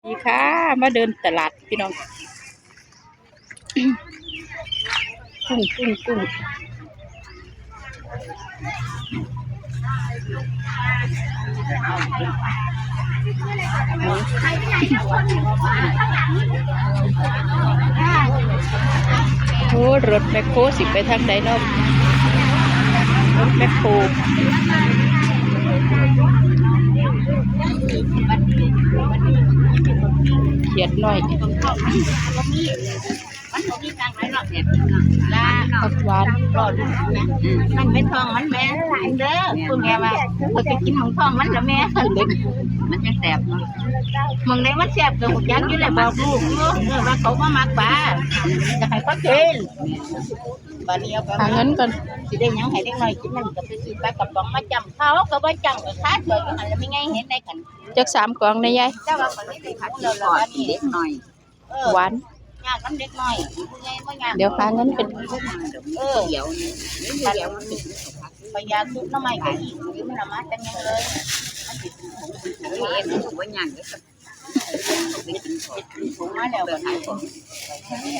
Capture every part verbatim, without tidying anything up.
ดีค่ะ มาเดินตลาดพี่น้อง กุ้ง กุ้ง กุ้ง โอ้ รถแมคโครสิไปทางใดเนาะ รถแมคโคร เขียดน้อย มันบ่มีตังค์หลายรอบเนี่ย ลา ผักหวาน รอดูนะ มันไม่ท้องมันแม่เด้อ คุณแม่ว่า เขาจะกินของท้องมันละแม่ มันยังแสบเนาะ มึงได้มันแสบก็หูจักอยู่แหละ บอกลูกอยู่ เออ ว่าเขาบ่มักปลา จะให้เขากิน บาดนี้เอาไป หาเงินก่อน สิได้หยังให้เด็กน้อยกินนั่นก็ไปซื้อปลากระป๋องมาจ้ำ เขาก็บ่จ้ำ ก็คาดเกิดอยู่หั่นล่ะ ไม่ไงเห็นได้กัน จักสามกล่องนะยาย แต่ว่าเขาไม่ได้ผักแล้วล่ะ บาดนี้ เด็กน้อย เออ หวาน ยากนำเด็กน้อย ผู้ใหญ่บ่ยาก เดี๋ยวหาเงินเป็น เออ เดี๋ยวนี้ เดี๋ยวมันเป็น พยาซุปหน่อไม้ก็อีก มันเอามาแต่ยังเลย มันสิเป็นผงเป็นผงมา เห็นมันก็บ่ย่างเด้อ เป็นผงมาแล้วก็ขายของ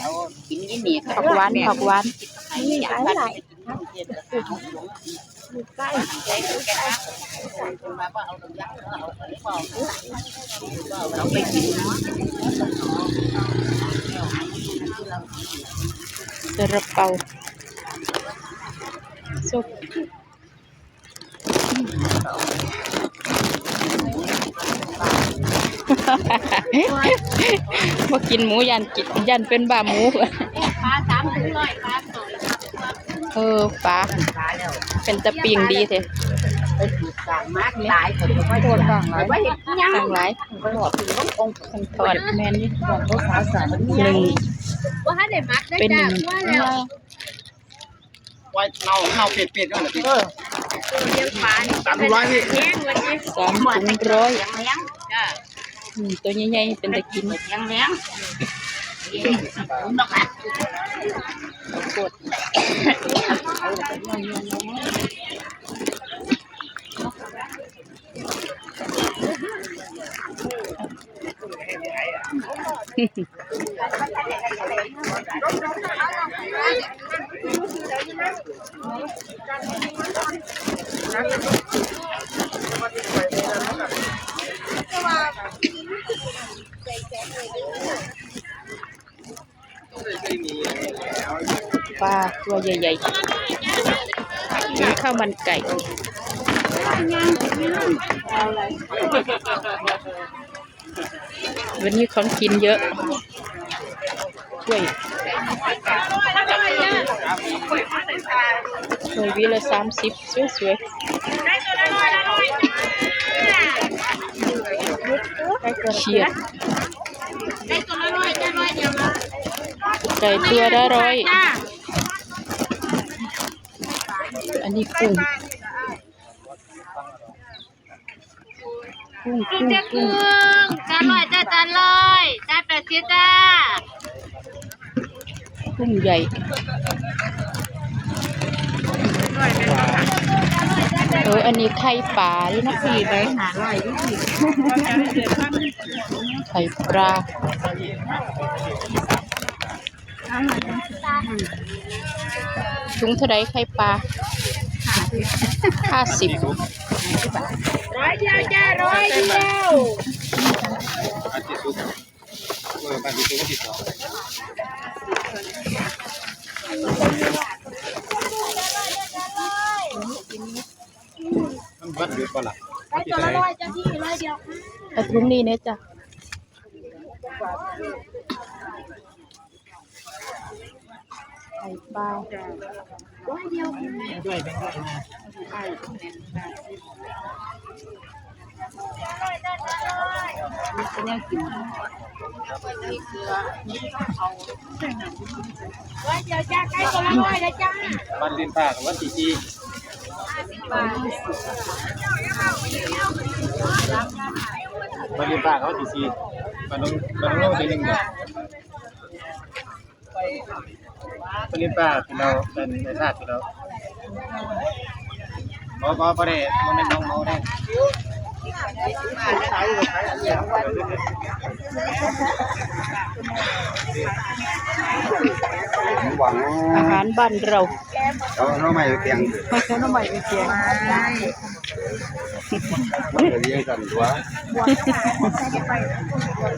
เอากินนี่นี่ ผักหวาน ผักหวาน ให้ยาย ซาลาเปา ส้ม บ่กินหมู ย่านกิน ย่านเป็นบ้าหมู ปลาสามถุงร้อย ปลาสอง เออ ปลา เป็นตะปิ่งดีแท้ ไปถูกสั่งมากหลายคนก็ไม่โทษสั่งหลาย ไม่เห็นยัง สั่งหลาย ไปบอกถึงต้ององค์ สั่งทอด แม่นนี่บอกเขาสาวสาว หนึ่ง ว่าให้ได้มัดได้ เป็นหนึ่ง จ้ะ ว่าแล้ว ว่าเน่า เน่าเปรียกๆนั่นแหละพี่ เออ เลี้ยงปลานี่ สามร้อยพี่ แห้งวันนี้ สามถุงร้อย เลี้ยงเลี้ยง จ้ะ อืม ตัวใหญ่ๆ เป็นตะกิน เลี้ยงเลี้ยง กด ปลาตัวใหญ่ๆ กินข้าวมันไก่ วันนี้ของกินเยอะ กล้วย กล้วยหวีละสามสิบ สวยๆ เขียด ไก่ตัวละร้อย อันนี้กุ้ง กุ้ง กุ้ง กุ้ง จานร้อยจ้า จานร้อย จานแปดสิบจ้า กุ้งใหญ่ เออ อันนี้ไข่ปลาด้วยนะ สี่ใบห้าร้อย ไข่ปลา ถุงเท่าใดไข่ปลา ห้าสิบ ร้อยเดียวจ้า ร้อยเดียว มันวัดหยุดบ่ล่ะ ร้อยเดียว ร้อยเดียวค่ะ เอาถุงนี้เนี่ยจ้ะ ไข่ปลา ด้วยเป็นด้วยนะ ร้อยเดียวจ้า ไก่ตัวละร้อยนะจ้า วันเล่นปลากับวันที่สี่ วันเล่นปลากับวันที่สี่ วันน้อง วันน้องลงทีหนึ่งเนี่ย วันเล่นปลาที่เราเป็นในชาติที่เรา บ่ บ่ บ่ได้ บ่แม่นน้องเมาได้ หวัง อาหารบ้านเรา เอาหน่อไม้ไปแกง เอาหน่อไม้ไปแกง มันก็เลี้ยงกันตัว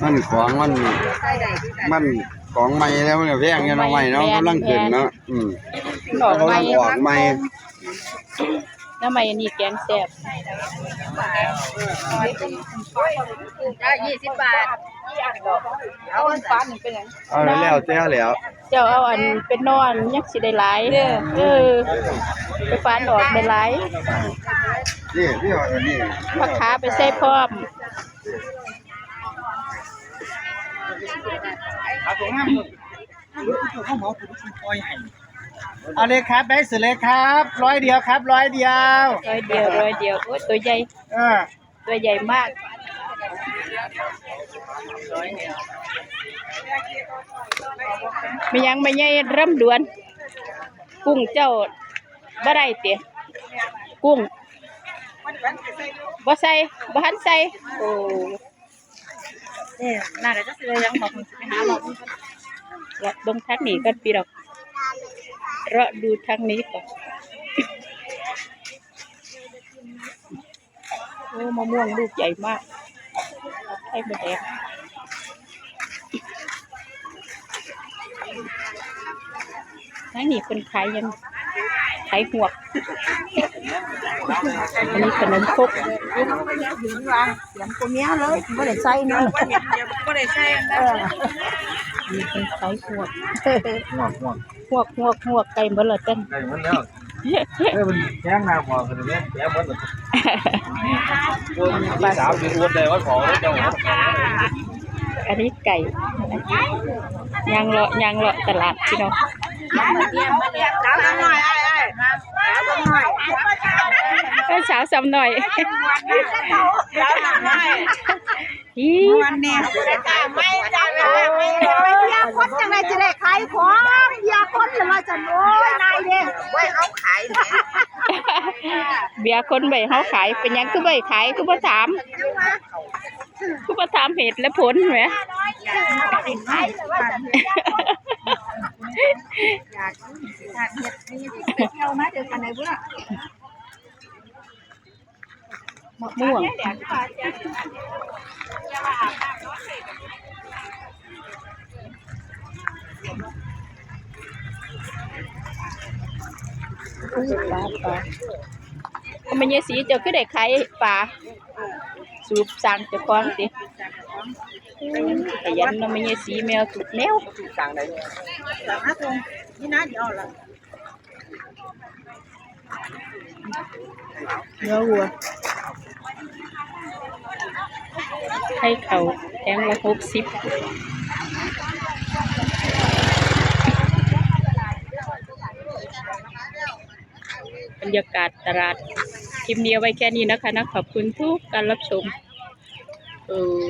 มันของมัน มันของใหม่แล้วเนี่ย แพงเนี่ย หน่อไม้เนาะ แพง กำลังขึ้นเนาะ แพง อืม ดอกไม้ กำลังออกใหม่ หน่อไม้อันนี้แกงแซ่บ จ้า ยี่สิบบาท เอาอันฟ้านี่เป็นหยัง เอาแล้วแต่แล้ว เจ้าเอาอันเป็นนอนยังสิได้หลาย เออ เออ ไปฝานดอกได้หลาย นี่ นี่ อันนี้ ผักขาไปใส่พร้อม เอาเลยครับ ได้สุดเลยครับ ร้อยเดียวครับ ร้อยเดียว ร้อยเดียว ร้อยเดียว โอ้ย ตัวใหญ่ เออ ตัวใหญ่มาก มีหยัง แม่ใหญ่ลำดวน กุ้งเจ้าบ่ได้ติ กุ้ง บ่ใส่ บ่ทันใส่ โอ้ นี่น่าจะซื้อยังบอกไปหาหลอก เลาะเบิ่งทางนี้ก่อนพี่น้อง เลาะดูทางนี้ก่อน โอ้ มะม่วงลูกใหญ่มาก ไข่มดแดง ทางนี้เพิ่นขายหยัง ขายหวก อันนี้ขนมครก เสียงตัวเมียเลย บ่ได้ใส่นั่น บ่ได้ใส่ เออ นี่เพิ่นขายหวก หวก หวก หวก หวก หวก ไก่เบิดแล้วเต้น ไก่เบิดแล้ว เอ้ย มันแพงนะ หวก มันแพง แพงเบิดแล้ว คนที่สามสิบ อวดได้ว่าของแล้วเจ้า อันนี้ไก่ ย่างเลาะ ย่างเลาะตลาดพี่น้อง สาวสำน้อย อ้าย อ้าย สาวสำน้อย เอ้ย สาวสำน้อย สาวสำน้อย อี๋ วันนี้ ไม่จ้า ไม่จ้า เบียร์คนจังได๋จะได้ขายของ เบียร์คนจะมาจัง โอ้ย นายเด้ ไว้เขาขายเนี่ย เบียร์คนไว้เฮาขาย เป็นหยังคือบ่ขาย คือบ่ถาม คือบ่ถามเหตุและผลแหม มะม่วง อุ้ย ปลา ปลา แม่ใหญ่ศรีเจ้าคือได้ขายปลา สูบสร้างเจ้าของติ อืม ขยันเนาะแม่ใหญ่ศรี แมวสุดแนว สั่งได้ สั่งหาตรงนี่นะ เดี๋ยวละ เนื้อวัว ไข่เขาแผงละหกสิบ บรรยากาศตลาด คลิปนี้เอาไว้แค่นี้นะคะนะ ขอบคุณทุกการรับชม เออ